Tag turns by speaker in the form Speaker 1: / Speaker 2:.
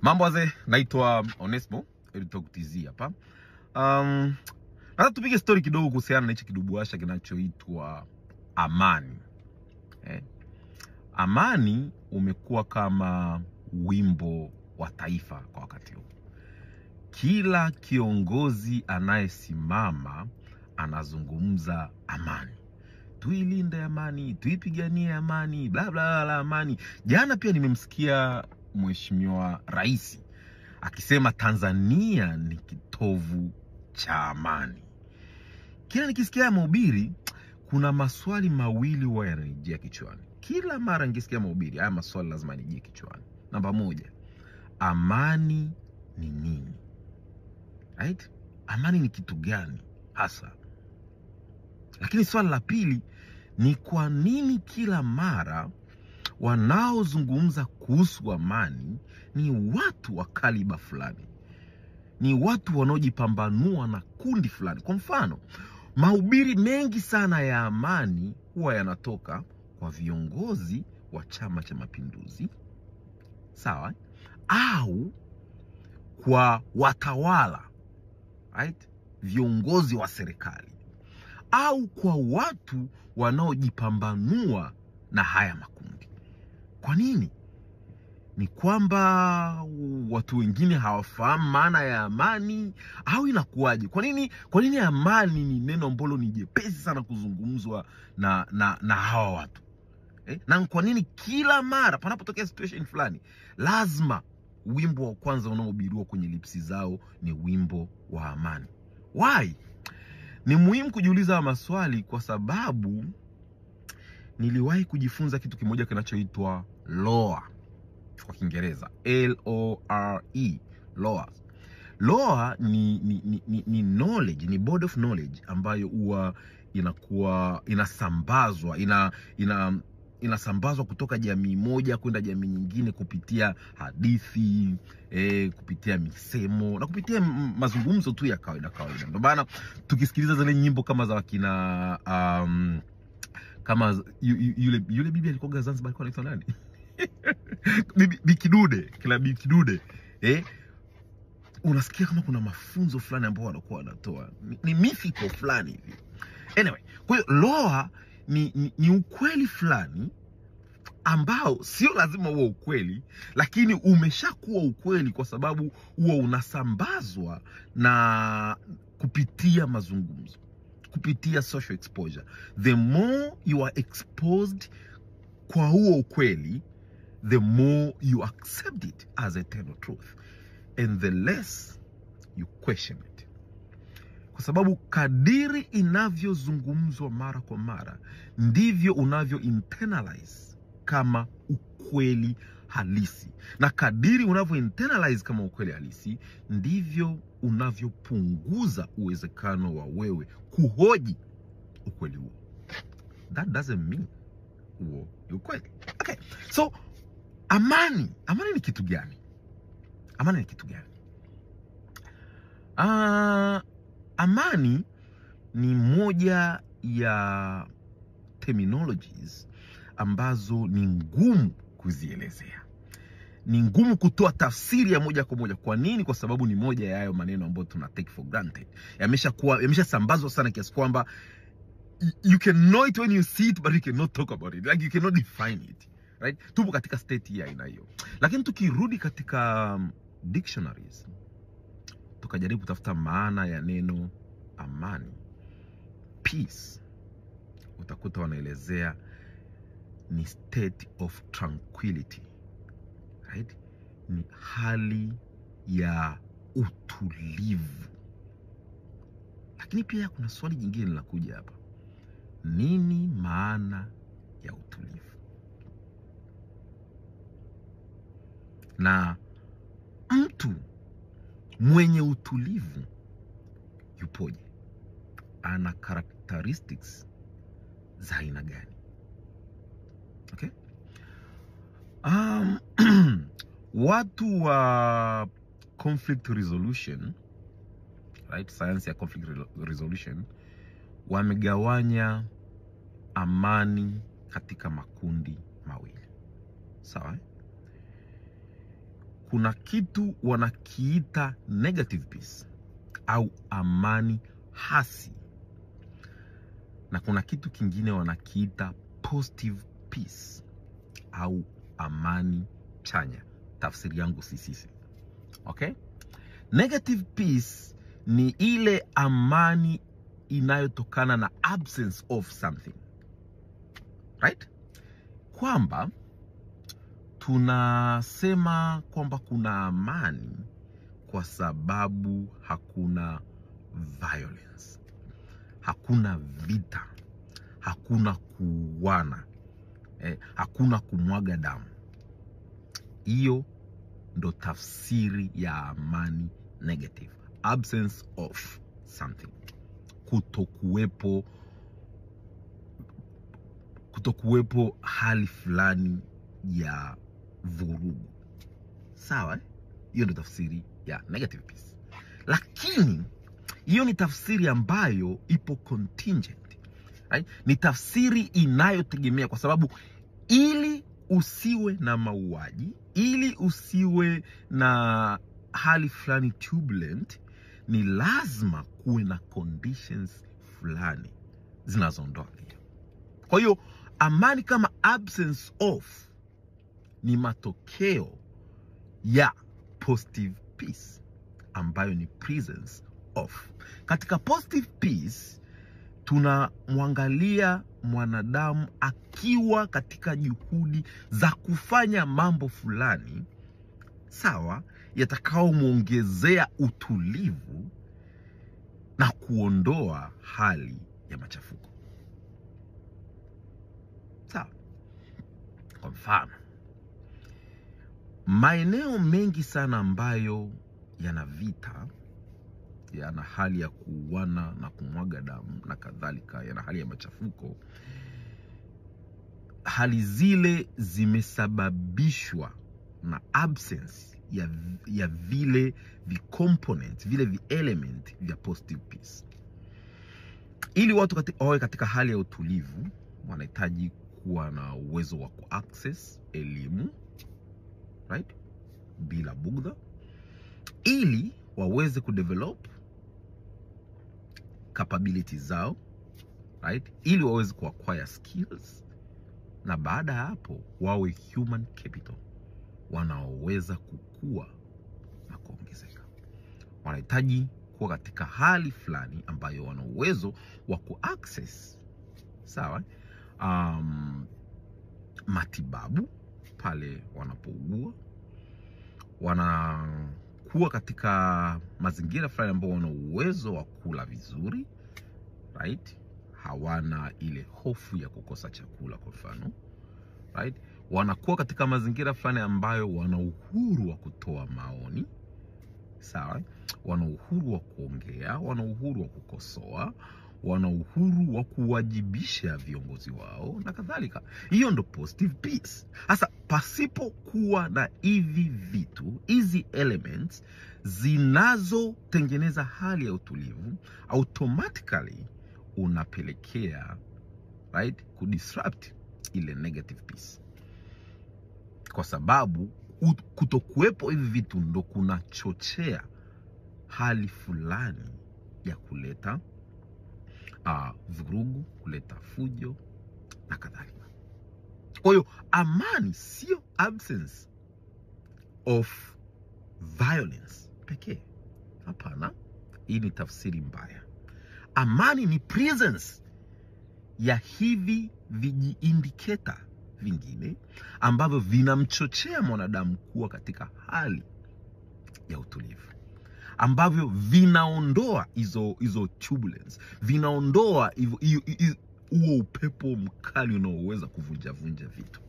Speaker 1: Mambo wazee, naitwa Onesmo Edtalk TZ hapa. Nataka tupige story kidogo kuhusiana na hichi kidubuasha kinachoitwa amani. Amani umekuwa kama wimbo wa taifa kwa wakati huu. Kila kiongozi anayesimama anazungumza amani. Tuilinde amani, tuipiganie amani, bla bla bla amani. Jana pia nimemsikia Mheshimiwa Rais akisema Tanzania ni kitovu cha amani. Kila nikisikia mahubiri kuna maswali mawili huwa yananijia kichwani. Kila mara nikisikia mahubiri haya maswali lazima yanijie kichwani. Namba moja, amani ni nini? Right? Amani ni kitu gani hasa? Lakini swali la pili ni kwa nini kila mara wanaozungumza kuhusu amani ni watu wa kaliba fulani, ni watu wanaojipambanua na kundi fulani? Kwa mfano, mahubiri mengi sana ya amani huwa yanatoka kwa viongozi wa Chama cha Mapinduzi, sawa, au kwa watawala, right, viongozi wa serikali, au kwa watu wanaojipambanua na haya makundi. Kwa nini? Ni kwamba watu wengine hawafahamu maana ya amani au inakuwaje? Kwa nini amani ni neno ambalo ni jepesi sana kuzungumzwa na hawa watu? Na kwa nini kila mara panapotokea situation fulani lazima wimbo wa kwanza unaohubiriwa kwenye lipsi zao ni wimbo wa amani? Why? Ni muhimu kujiuliza maswali kwa sababu niliwahi kujifunza kitu kimoja kinachoitwa lore kwa Kiingereza, L-O-R-E, lore. Lore ni knowledge, ni body of knowledge ambayo huwa inakuwa inasambazwa inasambazwa kutoka jamii moja kwenda jamii nyingine kupitia hadithi, kupitia misemo na kupitia mazungumzo tu ya kawaida kawaida. Ndio maana tukisikiliza zile nyimbo kama za wakina kama yule bibi alikuwa Zanzibar, alikuwa anaitwa nani? Bibi Bikidude, kila Bikidude. Unasikia kama kuna mafunzo fulani ambayo wanakuwa wanatoa. Ni mythical fulani hivi. Anyway, kwa hiyo lore ni ukweli fulani ambao sio lazima uwe ukweli, lakini umeshakuwa ukweli kwa sababu huwa unasambazwa na kupitia mazungumzo, kupitia social exposure. The more you are exposed kwa huo ukweli, the more you accept it as eternal truth and the less you question it. Kwa sababu kadiri inavyozungumzwa mara kwa mara ndivyo unavyo internalize kama ukweli halisi, na kadiri unavyo internalize kama ukweli halisi ndivyo unavyopunguza uwezekano wa wewe kuhoji ukweli huo. That doesn't mean huo ni ukweli. Okay, so amani ni kitu gani? Amani ni kitu gani? Amani ni moja ya terminologies ambazo ni ngumu kuzielezea. Ni ngumu kutoa tafsiri ya moja kwa moja. Kwa nini? Kwa sababu ni moja ya hayo maneno ambayo tuna take for granted. Yameshasambazwa sana kiasi kwamba you can know it when you see it, but you cannot talk about it. Like you cannot define it. Right? Tupo katika state ya aina hiyo. Lakini tukirudi katika dictionaries, tukajaribu kutafuta maana ya neno amani, peace, utakuta wanaelezea ni state of tranquility, right? Ni hali ya utulivu. Lakini pia kuna swali jingine linakuja hapa. Nini maana ya utulivu? Na mtu mwenye utulivu yupoje? Ana characteristics za aina gani? Okay? Watu wa conflict resolution, right? Science ya conflict resolution wamegawanya amani katika makundi mawili. Sawa? Kuna kitu wanakiita negative peace au amani hasi, na kuna kitu kingine wanakiita positive peace au amani chanya. Tafsiri yangu si sisi. Okay? Negative peace ni ile amani inayotokana na absence of something. Right? Kwamba tunasema kwamba kuna amani kwa sababu hakuna violence, hakuna vita, hakuna kuuana, hakuna kumwaga damu. Hiyo ndo tafsiri ya amani negative, absence of something, kutokuwepo hali fulani ya vurugu. Sawa? Hiyo ndo tafsiri ya negative peace. Lakini hiyo ni tafsiri ambayo ipo contingent, right? Ni tafsiri inayotegemea, kwa sababu ili usiwe na mauaji, ili usiwe na hali fulani turbulent, ni lazima kuwe na conditions fulani zinazoondoa hiyo. Kwa hiyo amani kama absence of ni matokeo ya positive peace ambayo ni presence of. Katika positive peace tunamwangalia mwanadamu akiwa katika juhudi za kufanya mambo fulani, sawa, yatakayomuongezea utulivu na kuondoa hali ya machafuko. Sawa. Kwa mfano, maeneo mengi sana ambayo yana vita, yana hali ya kuuana na kumwaga damu na kadhalika, yana hali ya machafuko, hali zile zimesababishwa na absence ya vile vi-component, vile vi-element vya positive peace. Ili watu wawe katika hali ya utulivu, wanahitaji kuwa na uwezo wa ku-access elimu, right, bila bugdha, ili waweze kudevelop capabilities zao, right, ili waweze kuacquire skills, na baada ya hapo wawe human capital wanaoweza kukua na kuongezeka. Wanahitaji kuwa katika hali fulani ambayo wana uwezo wa kuaccess, sawa, matibabu pale wanapougua, wanakuwa katika mazingira fulani ambao wana uwezo wa kula vizuri, right? Hawana ile hofu ya kukosa chakula kwa mfano, right? Wanakuwa katika mazingira fulani ambayo wana uhuru wa kutoa maoni, sawa, wana uhuru wa kuongea, wana uhuru wa kukosoa, wana uhuru wa kuwajibisha viongozi wao na kadhalika. Hiyo ndo positive peace. Sasa pasipo kuwa na hivi vitu, hizi elements zinazotengeneza hali ya utulivu, automatically unapelekea, right, kudisrupt ile negative peace. Kwa sababu kutokuwepo hivi vitu ndo kunachochea hali fulani ya kuleta vurugu, kuleta fujo na kadhalika. Kwa hiyo amani sio absence of violence pekee. Hapana, hii ni tafsiri mbaya. Amani ni presence ya hivi vijiindiketa vingine ambavyo vinamchochea mwanadamu kuwa katika hali ya utulivu, ambavyo vinaondoa hizo turbulence, vinaondoa huo upepo mkali unaoweza kuvunja vunja vitu.